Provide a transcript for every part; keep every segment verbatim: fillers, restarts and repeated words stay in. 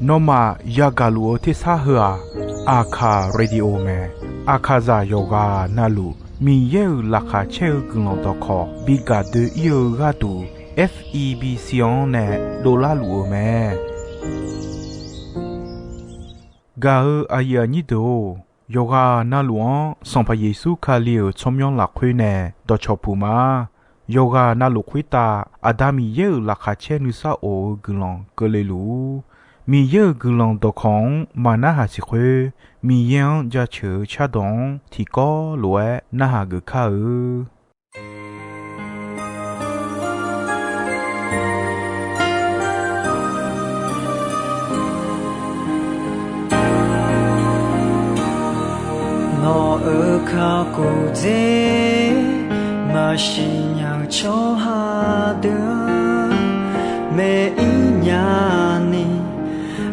Nawmaf yagaq luf-eu tersar heu-aq, Aqkaq Radio mae. Aqkaqzaq yawqghaq navluf Miqyaer-euq laqkhaq caer-eu guiqlanq dawqkawq bi gaq doe-ir-eu gharduq, F E B C-anr nae dovlar luf-eu mae. Gaq-eu aqyuif aqnyir deuq-or, yawqghaq navluf-anr Sanqpaq Yeqsur Kali-euq tsawrmyanr lafkhoer nae dawqcawq puq ma. Yawqghaq navluf khoertav Aqda Miqyaer-euq laqkhaq caer nuisar of-eu guiqlanq keuvle luf-ur. Miqyaer-euq guiqlanq dawqkawq-anr maqnarhaq siq khoer, Miqyaer-anr jaceuq-eu cardawq-anr tiqkawv lof-aer narhaq geuf kar-eu. Nawq-euq kakhof dzer maqsiq nya-eu tsawrhaq deuq-anr, maeq-ir nya ni,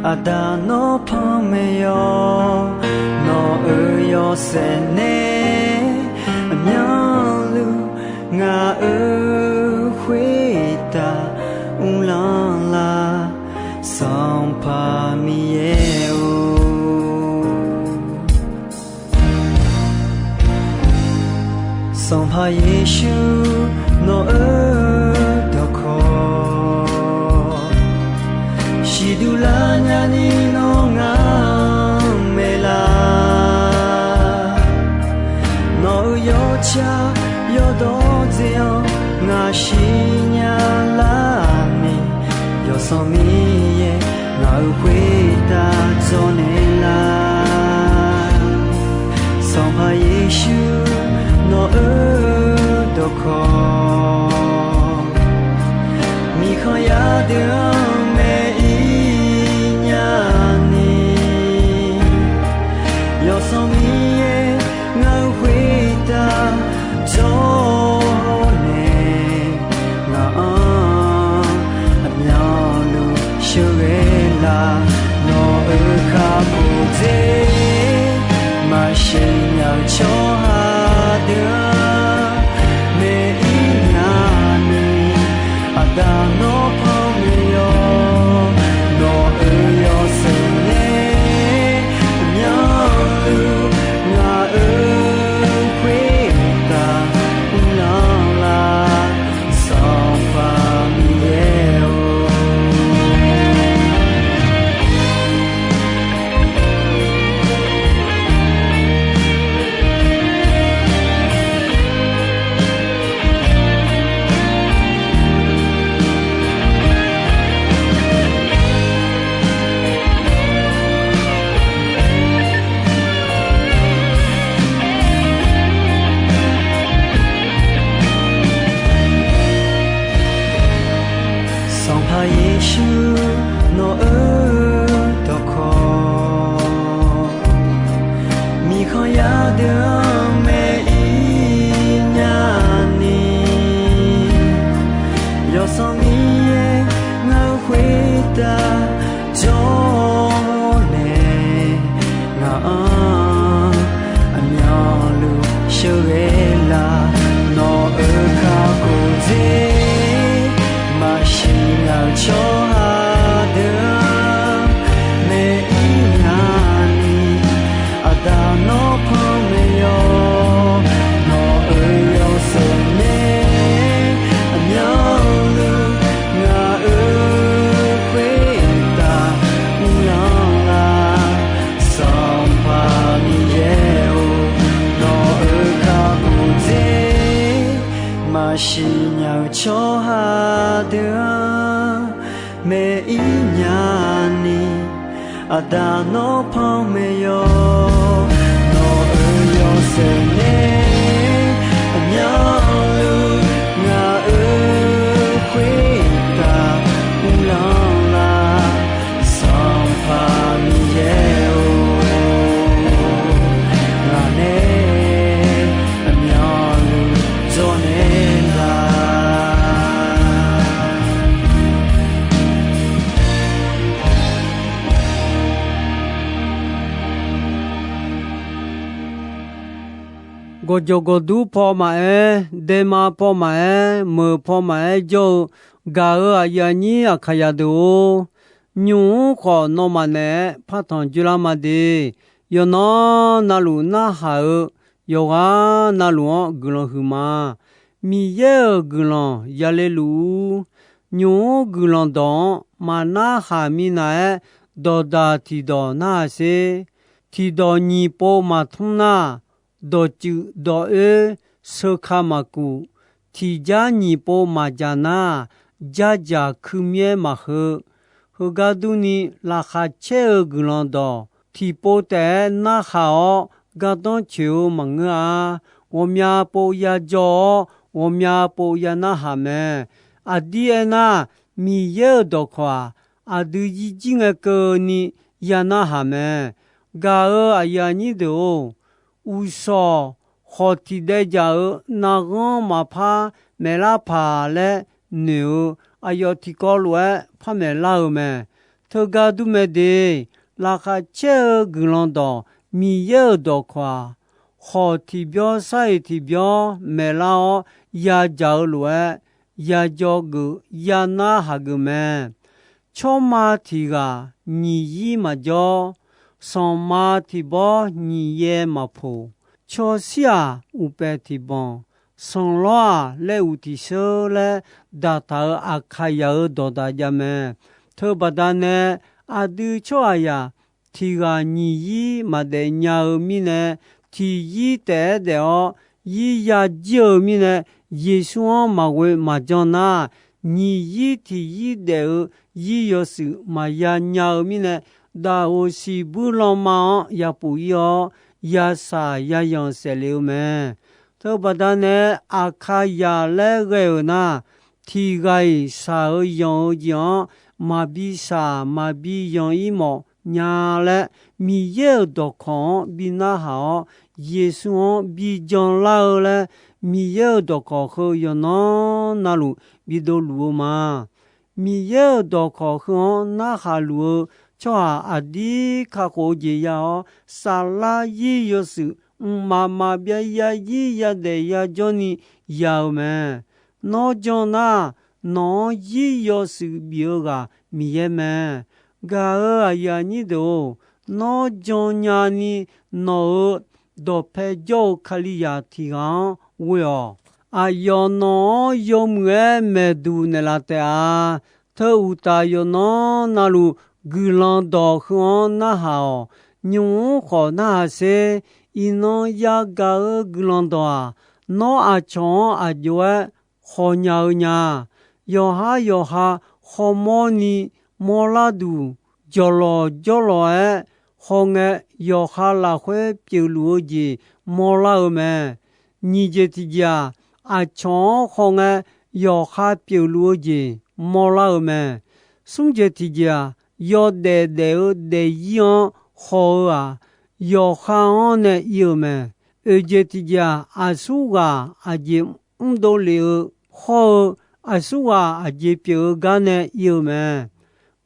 Aqda nawr panmaeq yawq. Nawq-euq yawshaef nae aqmyanluf ngaq-euq khoertav uvlanr lar, Sanqpaq Miqyaer-or. Sanqpaq Yeqsur nawq-euq dawqkawq siqduq lar nyani nawr ngar-anr maeqlar. Nawq-euq yawtsaq yawdawr dzae-anr ngaq siqnya lar ni, Yawsanr Miqyaer ngaq-euq khoertav dzawrnaeq lar. Sanqpaq Yeqsur nawq-euq dawqkawq, miqkhanq yar deuq-anr maeq-ir nya ni, Yawsanr Miqyaer ngaq-euq khoertav dzawrnaeq, ngaq-anr aqmyanluf sheuqghae lar. Nawq-euq kakhof dzer maqsiq nya-eu tsawrhaq deuq-anr maeq-ir nya ni, Aqda nawr panmaeq yawq. Nawq-euq yawshaef nae aqmyanluf ngaq-euq khoertav uvlanr lar, Sanqpaq Miqyaer-or. Sanqpaq Yeqsur nawq-euq dawqkawq, miqkhanq yar deuq-anr maeq-ir nya ni, Yawsanr Miqyaer ngaq-euq khoertav dzawrnaeq, ngaq-anr aqmyanluf sheuqghae lar. Nawq-euq kakhof dzer maqsiq nya-eu tsawrhaq deuq-anr maeq-ir nya ni, Aqda nawr panmaeq yawq. Nawq-euq yawshaef nae aqmyanluf ngaq-euq khoertav uvlanr lar, Sanqpaq Miqyaer-or. Nawq-euq kakhof dzer maqsiq nya-eu tsawrhaq deuq-anr maeq-ir nya ni, Aqda nawr panmaeq yawq. Nawq-euq yawshaef nae aqmyanluf ngaq-euq khoertav uvlanr lar, Sanqpaq Miqyaer-or. Ngaq nae aqmyanluf dzawrnaeq lar. Gawqjawq gawqdur paw maqaer, daema paw maqaer, meuq paw maqaer jawr-eu Gaq-euq aqyuif aqnyir Aqkaqyaq deuq-or, nymq-mr khawf nawmaf naeq-aer partanq dzoerlar ma de. Yawqnan navluf narhaq-eu, yawqghaq navluf-anr guiqlanq huiqma. Miqyaer-euq guiqlanq yale luf-ur. Nymq-mr guiqlanq dawq-anr maqnarhaq minav-aer, dawqdaq tiqdawq narhaq sher. Tiqdawq nyiq pov maqtmr nar, dawqtsuif dawq-oer sheuka maqkuf. Tiqjar nyiq pov maqdzaq nar, jardzaq kuirmyaer maqheu. Heugar durni, laqkhaq caer-eu guiqlanq dawq tiqpov taef-aer narhaq-awr, gardanr coeq-eu maqngeur-a. Ghawqmya pov yajawr-awr, ghawqmya pov yanarhaq mae. Aqdir aernar, Miqyaer-euq dawqkawq-aq, aqdui yirjir ngae keuvni yanarhaq mae. Gaq-euq aqyuif aqnyir deuq-or, uqshawq khawq tiqdaev dzaq-eu narghanr maqpar maeqlar paq laer noeq-eu, aqyawf tiqkawv lof-aer par maeqlar-eu mae. Teugar dur mae de. Laqkhaq caer-eu guiqlanq dawq Miqyaer-euq dawqkawq-aq, khawq tiqbyawr sar-iq tiqbyawr maeqlar-awr yadzaq-eu lof-aer, yajawr geuf yanarhaq geuf mae. Tsawrma tiq ghaq nyiq yir maqjawr, sanqma tiq bawr nyiq yaev maqpoq, cawshir-aq uqpaef tiq banq, sanqlawr-aq laer uq tiq sheur laer daqtaq-euq Aqkaqyaq-euq dawqdaq jav mae. Teubaqda nae aqdui tsawrhaqzaq tiq ghaq nyiq yir maqdaef nya-eu mirnae, tiq yir taef-aer daef-awr yir ya jir-eu mirnae, Yeqsur-anr maqghoe maqjan nar, nyiq yir tiq yir daef-eu yir yawshuif maqya nya-eu mirnae, daqghoq siqbuir lanma-anr yapuf ir-awr, yashaq yayanq saeqle-eu mae. Teubaqda nae Aqkaqyaq laer ghae-euq nar, tiq ghaq-iq shaq-eu yanq-eu jeq-anr maqbi shaq maqbi yanq ir mawf nya laer, Miqyaer-euq dawqkawq-anr bi narhaq-awr, Yeqsur-anr bi janlar-eu laer, Miqyaer-euq dawqkawq heu yawqnan navluf bidov luf-eu ma. Miqyaer-euq dawqkawq heu-anr narhaq luf-eu tsawrhaq aqdir kakhof-eu jeq ya-awr, saflar yir yawshuif mqmaq maqbyav ya yir yadaef yajawr ni ya-eu mae. Nawr jan nar, nawq-anr yir yawshuif bif-eu ghaq Miqyaer mae. Gaq-euq aqyuif aqnyir deuq-or, nawr jan nyani nawq-euq dawqpae jawr-eu Kalizaq tiq ghaq-anr ghoe-awq. Aqyawf nawq-anr yawmuiq-aer maeqduq naeqlaf taef-a. Teu uqtaf yawqnan navluf guiqlanq dawq heu-anr narhaq-awq. Nymq-mr khawf narhaq sher. Iqnan yagaq-eu guiqlanq dawq-aq, nawr aqcawq-anr aq jov-aer khawnya-eu nya. Yawqhar yawqha khawmawr ni mawrlar duq, jawqlawq jawrlawq-aer hawngae, yawqha lafkhoer pyeufluf-eu jeq mawrlar-eu mae. Nyiq jeq tiqjeq-aq, aqcawq-anr hawngae, yawqha pyeufluf-eu jeq mawrlar-eu mae. Smr jeq tiqjeq-aq, yawdaef daef-eu daefzir-anr haw-eu-aq, yawqha-anr nae ir-eu mae. Oeq jeq tiqjeq-aq, aqsurghaq aqjeq mrdov lef-eu hawr-eu, aqsurghaq aqjeq pyeuf-eu gar nae ir-eu mae.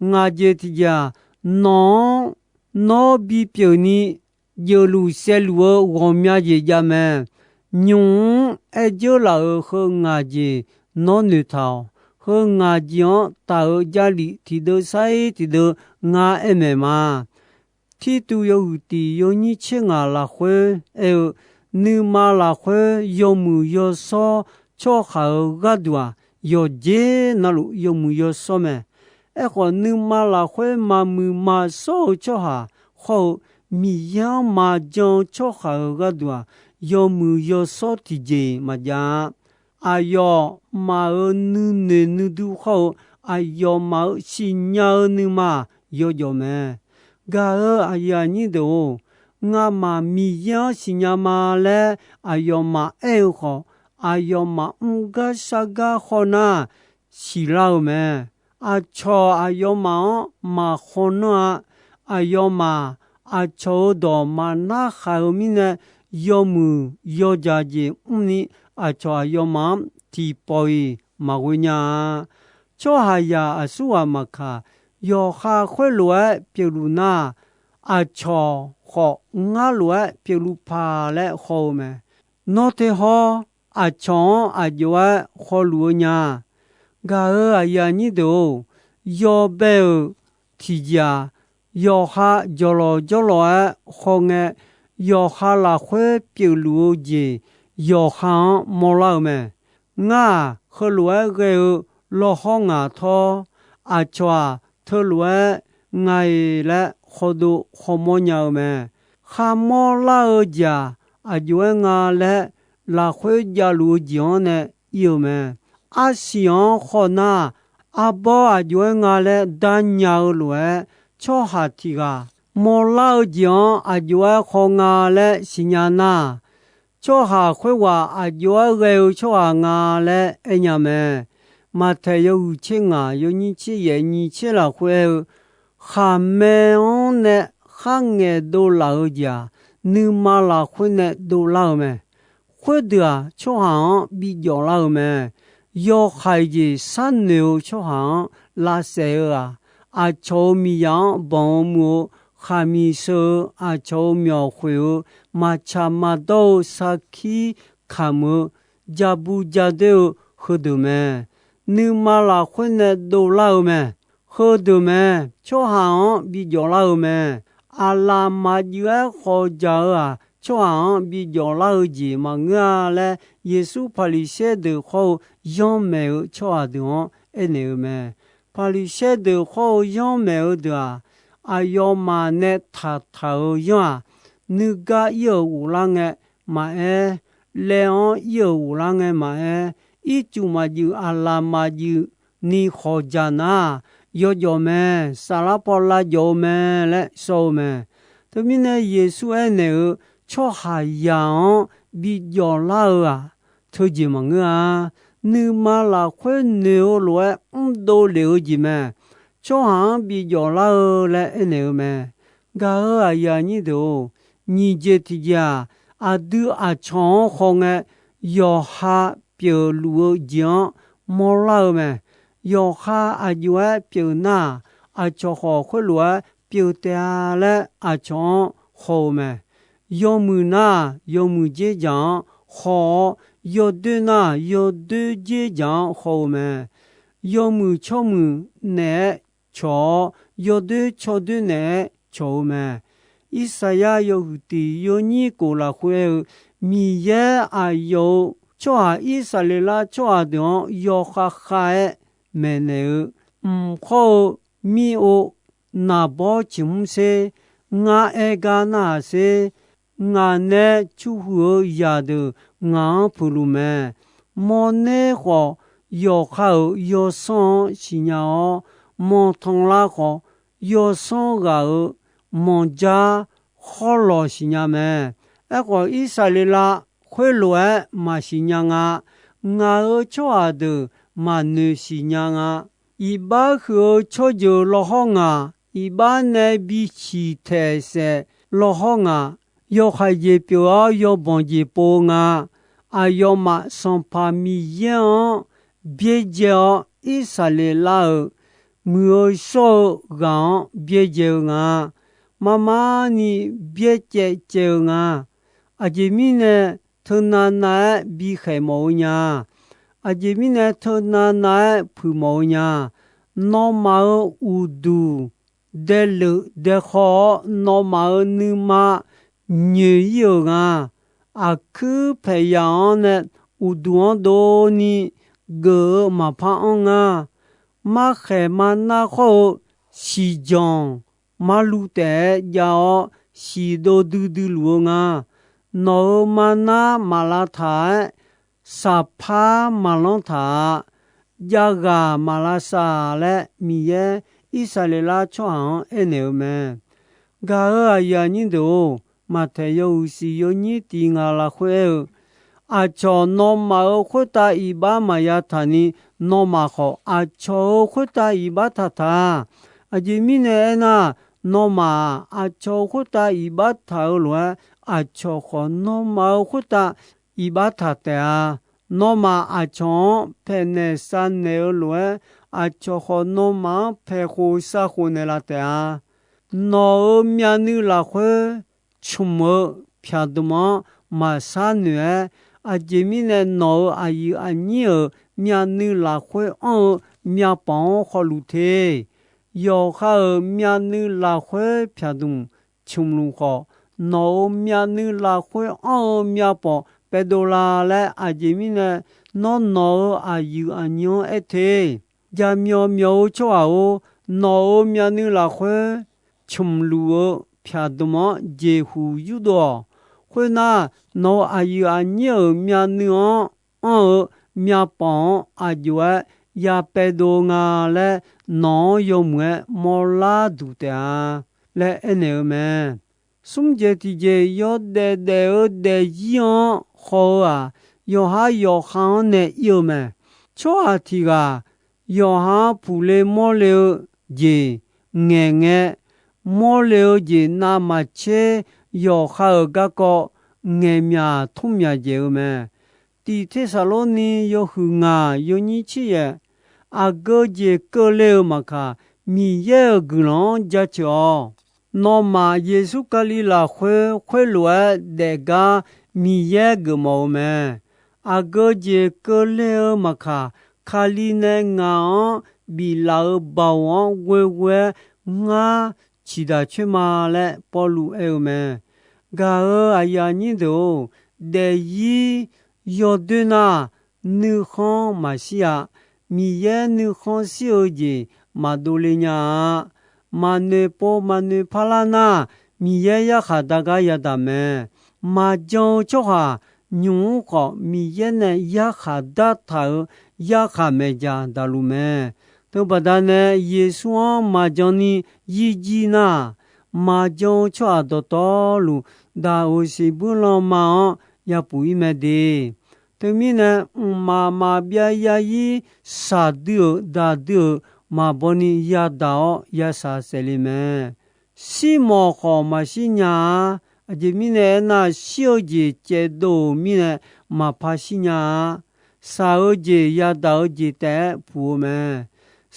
Ngaq jeq tiqjeq-aq, nawq-anr nawr bipyeuf ni jeufluf saevluf-eu ghawqmya jeq jav mae. Nymq-mr aer dzeur laf-euq heu ngaq jeq nawr noeqtaq-awq. Heu ngaq jeq-anr taq-euq Jarlif tiqdeuv sar-ir tiqdeuv ngar aer maeq ma. Tirtuv yawhuiq tiq yawnyir tser ngaq lafkhoer aer-eu, nuima lafkhoer yawmuiq yawshawr tsawrhaq-euq gharduq-aq, yawqjeq navluf yawmuiq yawshawr mae. Aerkhawf, nuima lafkhoer maqmuiq maqshawr-eu tsawrhaq hawr-eu, Miqyaer-anr maqjan-eu tsawrhaq-euq gharduq-aq, yawmuiq yawshawr tiqjeq maqjav-a. Aqyawfmaf-euq nuinoeq nuidur hawr-eu, aqyawfmaf-euq siqnya-eu nuima-aq yawjawf mae. Gaq-euq aqyuif aqnyir deuq-or, ngamaf Miqyaer-anr siqnya ma laer aqyawfmaf aer-eu khawf, aqyawfmaf mr gar shar gar haw nar, siqlar-eu mae. Aqcawq aqyawfmaf-anr maqhaw nanr-a. Aqyawfmaf aqcawq-euq dawq maqnar haq-eu mirnae, yawmuiq yawjaq jeq mrni, aqcawq aqyawfmaf-anr tiqpawf-iq maqghoe nya-a. Tsawrhaqzaq aqsurghaq maqkaq, yawqha khoerlof-aer pyeufluf nar, aqcawq khawf ngar lof-aer pyeufluf paq laer haw-eu mae. Nawr te hawr aqcawq-anr aq jov-aer hawluf-eu nya-a. Gaq-euq aqyuif aqnyir deuq-or, yawbae-euq tiqjeq-aq, yawqha jawqlawq jawrlawq-aer khawngae, yawqha lafkhoer pyeufluf-eu jeq yawqha-anr mawrlar-eu mae. Ngar-aq, heulof-aer ghae-eu lawrhawr ngaq tawr. Aqcawq-aq, teulof-aer nga-iq laer khawdov khawmawr nya-eu mae. Kharmawr lar-eu jeq-aq, aqjox-aer nga laer lafkhoer javluf-eu jeq-anr nae ir-eu mae. Arsiq-anr khawf nar, arbawr aqjox-aer nga laer darnya-eu lof-aer, tsawrhaq tiq ghaq mawrlar-eu jeq-anr aqjox-aer khawf nga laer siqnya nar, tsawrhaq khoerghaq aqjox-aer ghae-eu tsawrhaq nga laer aernya mae. Maqtaeq yawhuiq tser ngaq yawnyir tser yaef nyiq tser lafkhoer aer-eu, khaqmae-anr nae kharngaeq dovlaf-eu jeq-aq, nuima lafkhoer nae dovlar-eu mae. Khoerdeuq-aq, tsawrhaq-anr bijawf lar-eu mae. Yawhaiq jeq sharnoeq-eu tsawrhaq-anr lavsaef-eu-aq, aqcawq-euq miqzaq-anr banq-eu muiq-eu, khaqmiq sheu-eu, aqcawq-euq myawq khoeq-eu, maqtsaq maqdawr-eu sarkir kamq-eu, jabu jadoer-eu heudeuq mae. Nuima lafkhoer nae dovlar-eu mae. Heudeuq mae, tsawrhaq-anr bijawf lar-eu mae. Aqlaf maqjuif-aer khawqjaq-eu-aq, tsawrhaq-anr bijawf lar-eu jeq maqngeur-a laer, Yeqsur Paqliqsaer deuq khawr-eu yanrmaeq-eu tsawrhaq deuq-anr aernaeq-eu mae. Paqliqsaer deuq khawr-eu yanrmaeq-eu deuq-aq, aqyawfmaf nae taqtaq-eu yanr-aq, nuigar ir-euq ghoflar ngae maqaer, laev-anr ir-euq ghoflar ngae maqaer, ircuf maqjuif aqlaf maqjuif ni khawqjaq nar, yawjawf mae, saflar paw lavjawf-eu mae laer shawr-eu mae. Teumirnae Yeqsur aernaeq-eu, tsawrhaqzaq-anr bijawf lar-eu-aq, teujeq maqngeur-a. Nuima lafkhoer noeq-eu lof-aer mrdov lef-eu jeq mae. Tsawrhaq-anr bijawf lar-eu laer aernaeq-eu mae. Gaq-euq aqyuif aqnyir deuq-or, nyiq jeq tiqjeq-aq, aqdui aqcawq-anr khawf ngae, yawqha pyeufluf-eu jeq-anr mawrlar-eu mae. Yawqha aqjox-aer pyeuf nar-aq, aqcawq khawf khoerlof-aer pyeuf taef-a laer aqcawq-anr haw-eu mae. Yawmuiq nar-aq, yawmuiq dzerdzaq-anr haw-awr, yawdoer nar-aq, yawdoer dzerdzaq-anr haw-eu mae. Yawmuiq tsawrmuiq naeq-aer cawq-awr, yawdoer tsawrdoer naeq-aer cawq-eu mae. Irsaqyar yawhuiq tiq yawnyir kof lafkhoer aer-eu, Miqyaer aqyawf-euq tsawrhaq Irsaqleqlav tsawrhaq deuq-anr yawkhav khav-aer maeqnaeq-eu, mq khawr-eu mir-or, naqbawr ciqmr sher, ngar aer gar narhaq sher, ngaq nae cuhuiq-eu zaqdeuq ngaq-anr puiqluf mae. Mawrner khawf, yawqha-euq yawsanr-anr siqnya-awr, manqtanqlav khawf, yawsanr ghaq-euq manqjar hawrlawq siqnya mae. Aerkhawf, Irsaqleqlav khoerlof-aer maqsiq nya nga. Ngaq-euq tsawrhaq deuq maqnoeq siqnya nga. Iqbax huiq-eu tsawrjeuq lawhawr ngaq, iqbax nae bisiq taeq saef lawhawr ngaq, yawhaiq jeq pyeuf-awr yawbanq jeq pov-eu nga. Aqyawfmaf Sanqpaq Miqyaer-anr byaerdzae-awr, Irsaqleqlav-euq muiq-eu shawr-eu ghaq-anr byaerdzae-eu nga. Marmarni byaerdzae caev-eu nga. Aqjeq mirnae, teunav nav-aer bikhaeq mawf-eu nya. Aqjeq mirnae, teunav nav-aer puiq mawf-eu nya. Nawmaf-euq uqduq daeleuf daekhaw-awr, nawmaf-euq nuima nyoeq ir-euq nga. Aqkuir paeqyaq-anr nae uqduq-anr dovni geuf-eu maqpar anr nga. Markhaeq marnar khawr-eu siqjanq marluv taef-aer jav-awr, siqdov duidui luf-eu nga. Nawq-euq marnar maq lavtaq-aer, saqpar maq lanr taq-a. Javghaq maq lavsav laer, Miqyaer Irsaqleqlav tsawrhaq-anr aernaeq-eu mae. Gaq-euq aqyuif aqnyir deuq-or, Maqtaeq yawhuiq siq yawnyir tiq ngaq lafkhoer aer-eu, Aqcawq nawmaf-euq khoertav iqbax maqya taq ni, nawmaf khawf aqcawq-euq khoertav iqbax taq taq-a. Aqjeq mirnae aernar, nawmaf-aq, aqcawq-euq khoertav iqbax taq-eu lof-aer, aqcawq khawf nawmaf-euq khoertav iqbax taq taef-a. Nawmaf aqcawq-anr paeqnaeq shavnaeq-eu lof-aer, aqcawq khawf nawmaf-anr paeqkhof shavkhof naeqlaf taef-a. Nawq-euq myavnuiv lafkhoer cmq-eu pyaqdmq-anr maqshar noeq-aer, aqjeq mirnae nawq-euq aqyuif aqnyir-euq myavnuiv lafkhoer anr-eu myavpawf-anr khawluf te. Yawqha-euq myavnuiv lafkhoer pyaqdmq cmq luf khawf, nawq-euq myavnuiv lafkhoer anr-eu myavpawf paevdov la laer, aqjeq mirnae nawr nawq-euq aqyuif aqnyir-anr aer te. Jaqmyawf myawf-eu tsawrhaq-or, nawq-euq myavnuiv lafkhoer cmq luf-eu pyaqdmq-anr jeqhuq yurdov-awq. Khoernar, nawq-euq aqyuif aqnyir-euq myavnuiv-anr anr-eu myavpawf-anr aq jov-aer ya paevdov nga laer, nawq-anr yawmuiq-aer mawrlar duq taef-a laer aernaeq-eu mae. Smr jeq tiqjeq yawdaef daef-eu daefzir-anr haw-eu-aq, yawqhar yawqha-anr nae ir-eu mae. Tsawrhaq tiq ghaq yawqha-anr puqle mawrle-eu jeq ngaeq ngae, mawrle-eu jeq navmaqtser yawqha-euq garkawv ngaeqmyaq tmrmyaq dzaeq-eu mae. Tiq Tersaqlorni yawhuiq ngaq yawnyir tser yaef, aqgeu jeq keuvle-eu maqkaq, Miqyaer-euq guiqlanq-anr jaceuq-awq. Nawmaf Yeqsur Kali lafkhoer khoerlof-aer daefgar Miqyaer geufmawf-eu mae. Aqgeu jeq keuvle-eu maqkaq, Kali nae ngaq-anr biflaf-euq baoq-anr ghoeghoe-aer ngar ciqdaq coer ma laer Pawrluv aer-eu mae. Gaq-euq aqyuif aqnyir deuq-or, daefzir yawdoer nar, nuikhanr maqshir-a. Miqyaer nuikhanr shir-eu jeq maqdov le nya-a. Maqnoeq pov maqnoeq parlar nar, Miqyaer yarkhaq dar gar yadaq mae. Maqjan-eu tsawrhaq nymq-mr khawf, Miqyaer nae yarkhaq dartaq-euq yarkhaq maeqdzaq daqluf mae. Teubaqda nae Yeqsur-anr maqjan ni yirjir nar, maqjan-eu tsawrhaq dawqtawvluf daqoq siqbuir lanma-anr yapuf-ir mae de. Teumirnae, mqmaq maqbyav yarzir shaqdui-euq daqdui-euq maqbaw ni yadaq-awr yashaq saefle mae. Shirmawf khawf maqshir nya-a. Aqjeq mirnae aernar, shir-eu jeq caevdov-euq mirnae maqpar shir nya-a. Shaq-eu jeq yadaq-eu jeq taef-aer puq-eu mae.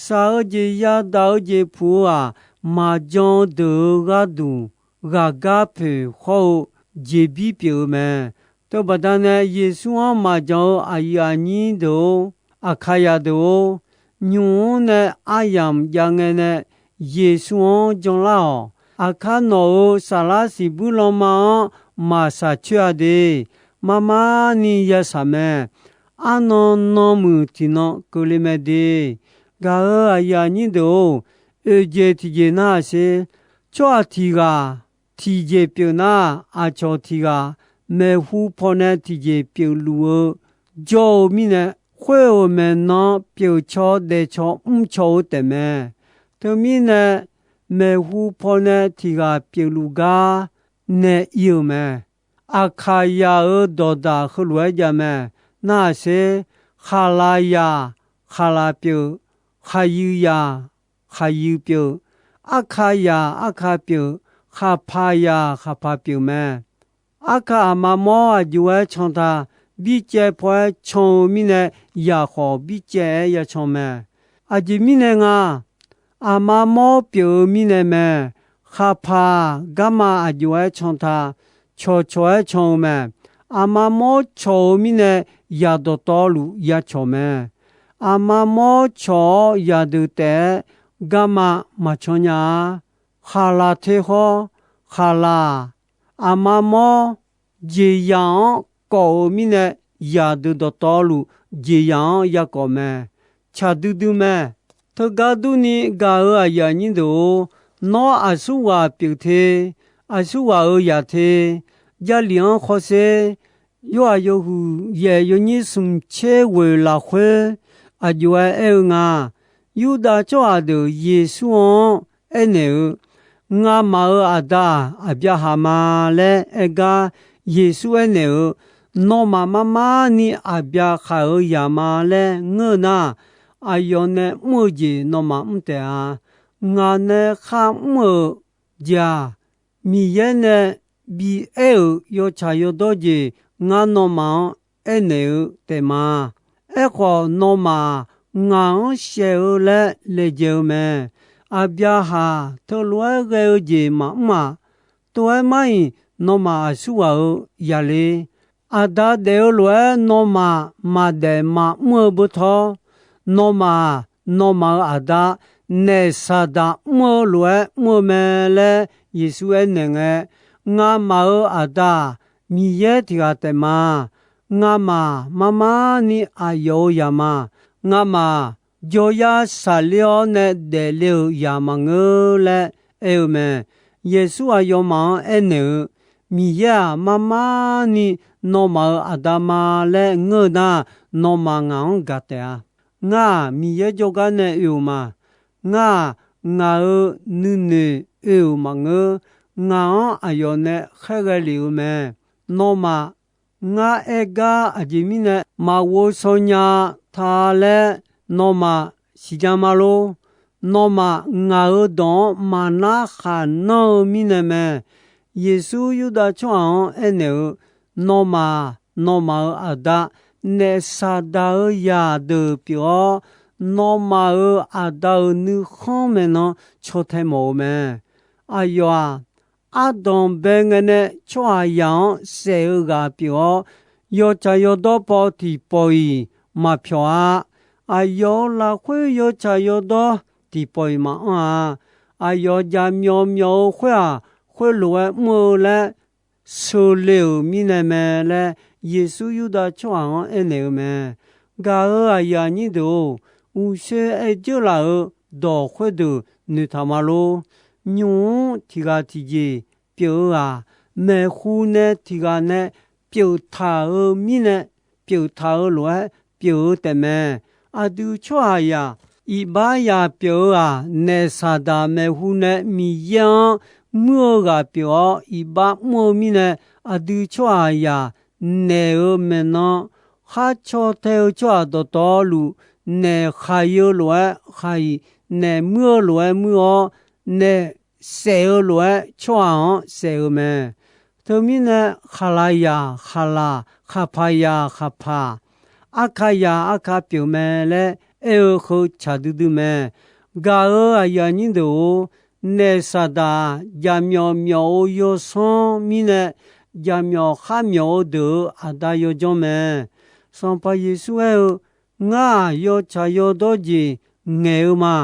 Shaq-eu jeq yadaq-eu jeq puq-eu-aq, maqjan-eu deuq-euq gharduq ghaqgar poeq hawr-eu jeqbir pyeuf-eu mae. Teubaqda nae Yeqsur-anr maqjan-eu aqyuif aqnyir deuq-or, Aqkaqyaq deuq-or, nymq-mr nae aryamq jav ngae nae Yeqsur-anr janlar-awq. Aqkar nawq-euq saflar siqbuir lanma-anr maqshaq coer-a de. Marmar ni yashaq mae. Arnan nanmuiq tiqnan keuvle mae de. Gaq-euq aqyuif aqnyir deuq-or, oeqjeq tiqjeq nar-aq sher. Tsawrhaq tiq ghaq tiqjeq pyeuf nar, aqcawq tiq ghaq maeqhu pawnae tiqjeq pyeufluf-eu jawr-eu mirnae, khoer-euq maeqnan pyeuf caw daef caw mr caw-eu taefmae. Teumirnae, maeqhu pawnae tiq ghaq pyeufluf gar nae ir-euq mae. Aqkaqyaq-euq dawqdaq heulof-aer jav mae. Nar-aq sher, khaqlaqyaq khaqlaq pyeuf, khaqyuiq yaq khaqyuiq pyeuf, arkayaq arka pyeuf, khaqpaq yaq khaqpaq pyeuf mae. Arkaq aqma mawr aq jov-aer can ta, bircaev paw-aer can-eu mirnae yaq khawf bircaev-aer ya can mae. Aqjeq mirnae nga, aqma mawr pyeuf-eu mirnae mae. Khaqpaq garma aq jov-aer can ta, cawqcawq-aer can-eu mae. Aqma mawr cawq-eu mirnae yaq dawqtawvluf ya cawq mae. Aqma mawr cawq-awr yaqdeuq taef-aer garma maqcan nya-a. Khaqlaq te hawr, khaqlaq-aq, aqma mawr jeqzaq-anr kawf-eu mirnae, yaqdeuq dawqtawvluf jeqzaq-anr ya kawf mae. Tsaq duidui mae. Teugar durni gaq-euq aqyuif aqnyir deuq-or, nawr aqsurghaq pyeuf te, aqsurghaq-euq yaq te, Jarlif-anr hawsher. Yorhaq yawhuiq yaef yawnyir smq tser ghoeq lafkhoer aq jov-aer aer-eu nga. Yurdav tsawrhaq deuq Yeqsur-anr aernaeq-eu, Ngamaf-euq aqda-aq, Aqbyaqhaq ma laer aer gar, Yeqsur aernaeq-eu, Nawmaf mar mar ni Aqbyaqhaq-euq zaq ma laer ngeur nar, aqyawf nae mr-eu jeq nawmaf mr taef-a. Ngaq nae kharmr-euq jeq-aq, Miqyaer nae bi aer-euq yawtsaq yawdawr jeq ngar nawmaf-anr aernaeq-eu taef ma. Aerkhawf, nawmaf-aq, ngaq-anr shaeq-eu laer laejae-eu mae. Aqbyaqhaq teulof-aer ghae-eu jeq maqmr-aq, tov-aer mar-iq nawmaf aqsurghaq-euq yaqler Aqda daef-eu lof-aer nawmaf maqdaef maqmr-eu beutawr, nawmaf-aq, nawmaf-euq aqda, naef Saqdaq mr-eu lof-aer mr-eu mae laer Yeqsur aernaeq ngae, Ngamaf-euq Aqda-aq, Miqyaer tiq ghaq taef ma. Ngamaf mar mar ni aqyawf-euq zaq ma. Ngamaf jawryar shaqler-awr nae daefle-euq zaq maqngeur laer aer-eu mae. Yeqsur aqyawfmaf-anr aernaeq-eu, Miqyaer-aq, mar mar ni nawmaf-euq Aqda ma laer ngeur-eu nar, nawmaf ngaq-anr gaq taef-a. Ngar-aq, Miqyaer jawrgar nae oe-euq ma. Ngar-aq, ngaq-euq nuinoeq oe-euq maqngeur. Ngaq-anr aqyawf nae khaerghae lef-euq mae. Nawmaf, ngar aer gar aqjeq mirnae maqghov shaw nya ta laer nawmaf siqnya ma lor. Nawmaf ngaq-euq dawq-anr maqnar khaq nanr-eu mirnae mae. Yeqsur Yurdav tsawrhaq-anr aernaeq-eu, Nawmaf, nawmaf-euq aqda, naef Saqdaq-euq zaqdeuq pyeuf-awr, nawmaf-euq aqda-euq nuikhanr maeqnan caw tae mawf-eu mae. Aqyawf-aq, ardanqbae ngae nae tsawrhaqzaq-anr saef-eu ghaq pyeuf-awr, yawtsaq yawdawr paw tiqpawf-iq maqpyawq-a. Aqyawf-euq lafkhoer yawtsaq yawdawr tiqpawf-iq maqanr-a. Aqyawf jaqmyawf myawf-eu khoer-aq, khoerlof-aer mr-eu laer sheu le-euq mirnae mae laer, Yeqsur Yurdav tsawrhaq-anr aernaeq-eu mae. Gaq-euq aqyuif aqnyir deuq-or, uqshoe aer dzeur laf-euq dawq khoerdeuq noeqtaq ma lor. Nymq-mr tiq ghaq tiqjeq pyeuf-eu-aq, maeqhu nae tiq ghaq nae pyeuf taq-eu mirnae, pyeuf taq-eu lof-aer pyeuf-eu taefmae. Aqdui tsawrhaqzaq iqbax yaq pyeuf-eu-aq, naef Saqdaq maeqhu nae Miqyaer-anr muir-eu ghaq pyeuf-awr, iqbax mr-eu mirnae, aqdui tsawrhaqzaq naeq-euq maeqnan khar caw tae-eu tsawrhaq dawqtawvluf, naef khaq-eu lof-aer khaq-iq, naef muir-eu lof-aer muir-awr, naef saef-eu lof-aer tsawrhaq-anr saef-eu mae. Teumirnae, khaqlaq yaq khaqlaq, khaqpaq yaq khaqpaq, arka yaq arka pyeuf mae laer aer-eu heu tsaq duidui mae. Gaq-euq aqyuif aqnyir deuq-or, naef Saqdaq jaqmyawf myawf-eu yawsanr mirnae, jaqmyawf khar myawf-eu deuq-euq aqda yawdzanr mae. Sanqpaq Yeqsur aer-eu, Ngar-aq, yawtsaq yawdawr jeq ngaeq-eu ma.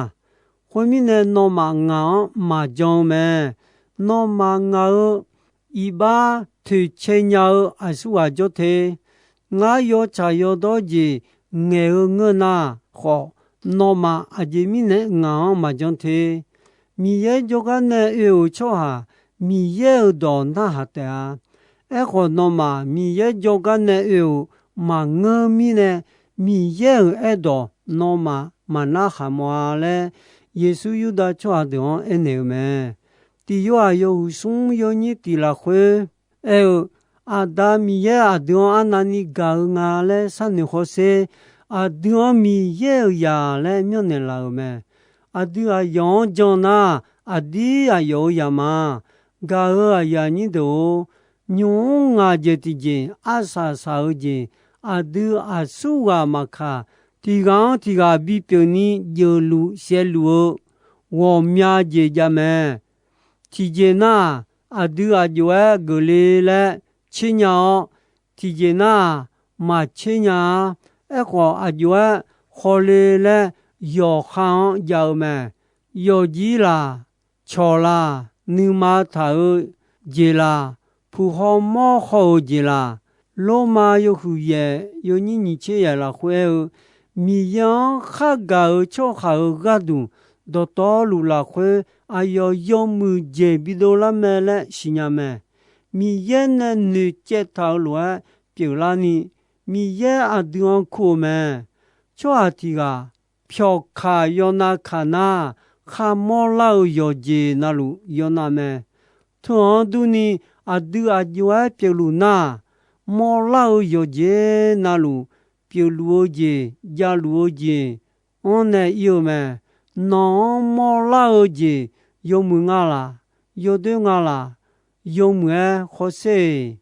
Khoermirnae, nawmaf ngaq-anr maqjan-eu mae. Nawmaf ngaq-euq iqbax toeqcae nya-eu aqsurghaq jawr te. Ngar yawtsaq yawdawr jeq ngaeq-eu ngeur nar khawf, nawmaf aqjeq mirnae ngaq-anr maqjan te. Miqyaer jawrgar nae oe-euq tsawrhaq, Miqyaer-euq dawq narhaq taef-a. Aerkhawf, nawmaf Miqyaer jawrgar nae oe-euq maqngeur mirnae, Miqyaer-euq aerdawq nawmaf maqnar khaq mawf-a laer, Yeqsur Yurdav tsawrhaq deuq-anr aernaeq-eu mae. Tiq Yorhaq yawhuiq smr yawnyir tiq lafkhoer aer-eu, Aqda Miqyaer aqdui-anr arnavni gaq-eu nga laer sharnoeq hawsher. Aqdui-anr Miqyaer-euq zaq laer myanrnaeq laf-euq mae. Aqdui aqyawf-anr jan nar, aqdir aqyawf-euq zaq ma. Gaq-euq aqyuif aqnyir deuq-or, nymq-mr ngaq jeq tiqjeq, arsaq saq-eu jeq, aqdui aqsurghaq maqkaq, tiq ghaq-anr tiq ghaq bipyeuf ni jeufluf saevluf-eu ghawqmya jeq jav mae. Tiqjeq nar-aq, aqdui aq jov-aer geufle laer tser nya-awr, tiqjeq nar-aq, maqtser nya-a. Aerkhawf, aq jov-aer khawle laer yawqha-anr jav-eu mae. Yawqjir laq, cawq laq, nuima taq-eu jeq laq, puq haw mawr haw-euq jeq laq, Lormav yawhuiq yaef yawnyir nyiq tser yaef lafkhoer aer-eu, Miqyaer-anr khargaq-euq tsawrhaq-euq gharduq dawqtawvluf lafkhoer, aqyawf yawmuiq jeq bidov lar mae laer siqnya mae. Miqyaer nae noeqcaev taq-euq lof-aer pyeuflarni, Miqyaer aqdui-anr kur-eu mae. Tsawrhaq tiq ghaq pyawqkaq yawnav kaq nar, kharmawr lar-eu yawqjeq navluf yawnav mae. Teu-anr durni, aqdui aq jov-aer pyeufluf nar, mawrlar-eu yawqjeq navluf pyeufluf-eu jeq, javluf-eu jeq-anr nae ir-eu mae. Nawq-anr mawrlar-eu jeq yawmuiq nga laq? Yawdoer nga laq? Yawmuiq-aer hawsher-eq.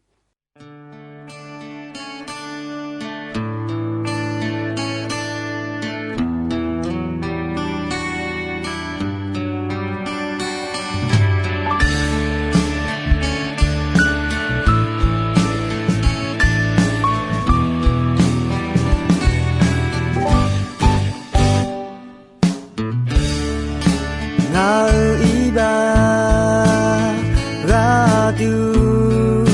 Ngaq-euq iqbax gharduq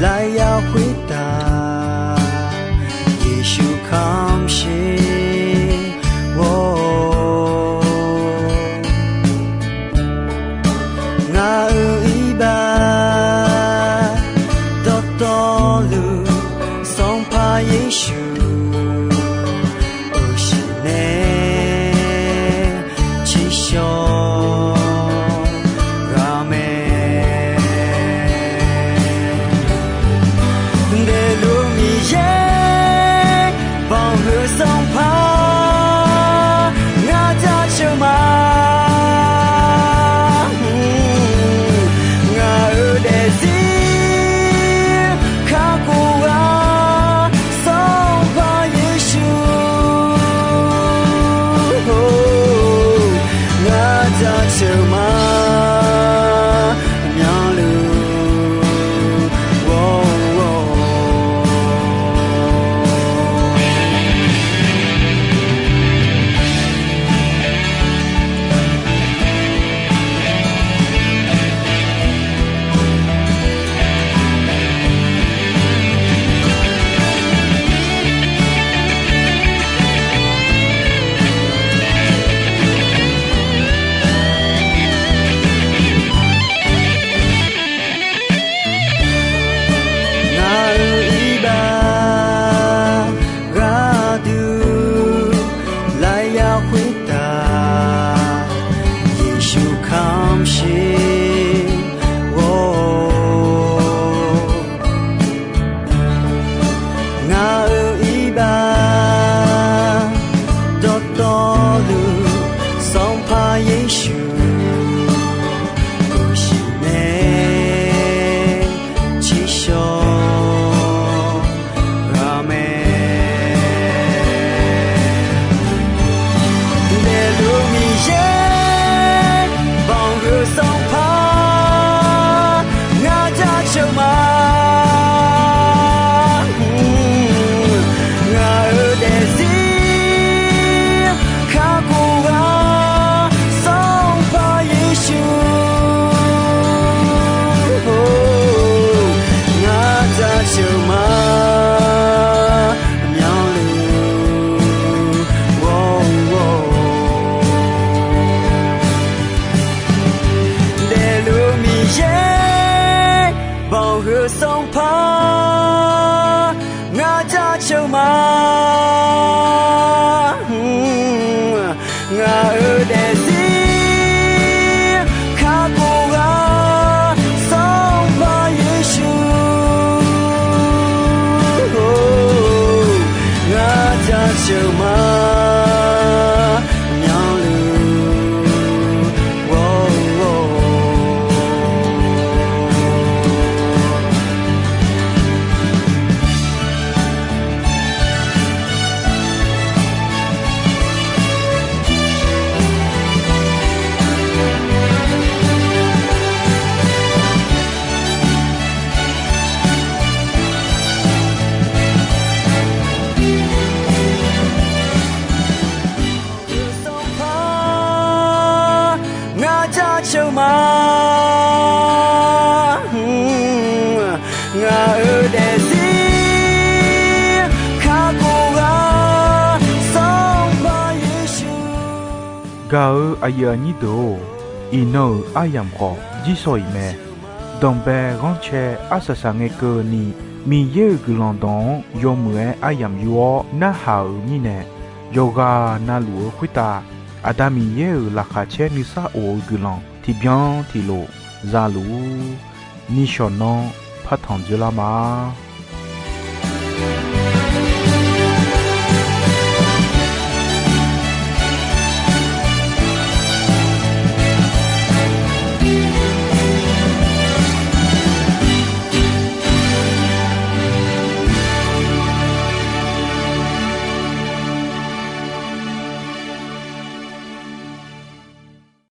lafyaq khoertav, Yeqsur kamq sher-awr. Ngaq-euq iqbax dawqtawvluf, Sanqpaq Yeqsur, uqshiq nae tsiqshawq ghaq mae. Daefluf Miqyaer banqhuiq Sanqpaq, ngar jaceuq ma. Ngaq-euq daefzir kakhof ghaq Sanqpaq Yeqsur, ngar jaceuq ma. Myanluf ghawr-awr. Ngaq-euq iqbax gharduq lafyaq khoertav, Yeqsur kamq sher-awr. Ngaq-euq iqbax dawqtawvluf, Sanqpaq Yeqsur, uqshiq nae tsiqshawq ghaq mae. Daefluf Miqyaer banqhuiq Sanqpaq, ngar jaceuq ma. Ngaq-euq daefzir kakhof ghaq Sanqpaq Yeqsur, ngar jaceuq ma. Myanluf ghawr-awr. Daefluf Miqyaer banqhuiq Sanqpaq, ngar jaceuq ma. Ngaq-euq daefzir kakhof ghaq Sanqpaq Yeqsur, ngar jaceuq ma. Myanluf ghawr-awr. Sanqpaq, ngar jaceuq ma. Ngaq-euq daefzir kakhof ghaq Sanqpaq Yeqsur. Gaq-euq aqyuif aqnyir deuq-or, iqnan-euq aryamq khawf jirsawq iq mae. Danqbae ghanrcae arsaq saq ngae keuvni, Miqyaer-euq guiqlanq dawq-anr yawmuiq-aer aryamq yur-awr narhaq-euq mirnae, yawqghaq navluf-eu khoertav Aqda Miqyaer-euq laqkhaq caer nuisar of-eu guiqlanq tiqbyan tiqlof za luf-ur. Nishawq nanr partanq dzoerlar ma.